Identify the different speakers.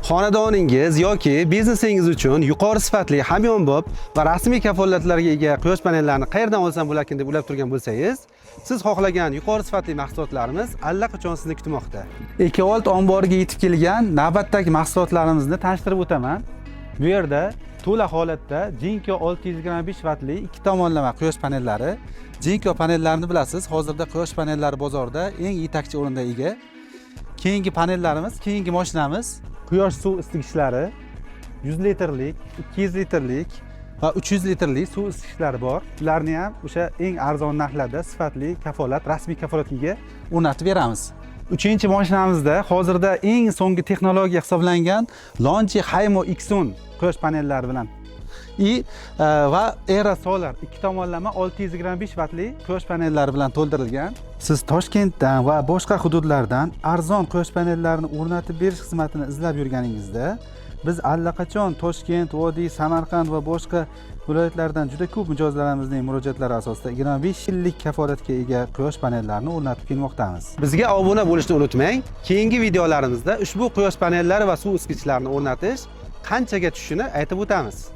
Speaker 1: Xonadoningiz yoki biznesingiz uchun yuqori sifatli, hamyonbop va rasmiy kafolatlarga ega quyosh panellarini qayerdan olsam bo'larkin deb o'ylab turgan bo'lsangiz, siz xohlagan yuqori sifatli mahsulotlarimiz allaqachon sizni kutmoqda. Ekovolt omboriga yetib kelgan navbatdagi mahsulotlarimizni tanishtirib o'taman. Bu yerda to'la holatda Jinko 625 vatli ikki tomonlama quyosh panellari. Jinko panellarini bilasiz, hozirda quyosh panellari bozorida eng yetakchi o'rinda ega. Keyingi panellarimiz, keyingi mashinamiz quyosh suv isitgichlari, 100 litrlik, 200 litrlik va 300 litrlik suv isitgichlari bor. Ularni ham o'sha eng arzon narxlarda sifatli, kafolat, rasmiy kafolatga ega o'rnatib beramiz. Uchinchi mashinamizda hozirda eng so'nggi texnologiya hisoblangan Longi Haymo X10 quyosh panellari bilan и va Era Solar ikki tomonlama 625 vatli quyosh panellari bilan to'ldirilgan. Siz Toshkentdan va boshqa hududlardan arzon quyosh panellarini o'rnatib berish xizmatini izlab yurganingizda, biz allaqachon Toshkent, Vodiy, Samarqand va boshqa viloyatlardan juda ko'p mijozlarimizning murojaatlari asosida 25 yillik kafolatga ega quyosh panellarini o'rnatib kelmoqdamiz. Bizga obuna bo'lishni unutmang. Keyingi videolarimizda ushbu quyosh panellari va suv isitgichlarini o'rnatish qanchaga tushishini aytib o'tamiz.